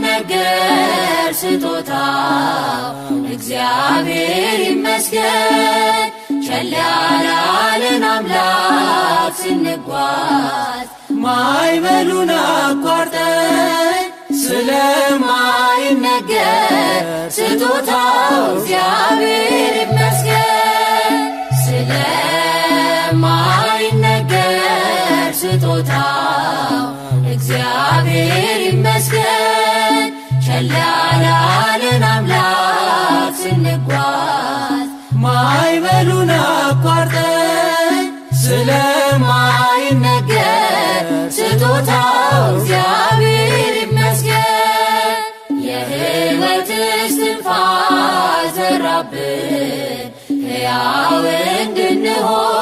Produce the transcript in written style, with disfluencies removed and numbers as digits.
ስለማይነገር ስጦታው እግዚአብሔር ይመስገን። ቸል ያላለን አምላክ ስንጓዝ ማዕበሉን አቋርጠን ስለማይነገር ስጦታው እግዚአብሔር ይመስገን። ስለማይነገር ስጦታው እግዚአብሔር ይመስገን። ቸል ያላለን አምላክ ስንጓዝ ማዕበሉን አቋርጠን ስለማይነገር ስጦታው እግዚአብሔር ይመስገን። የሕይወት እስትንፋስ ዘራብን ሕያው እንድንሆን።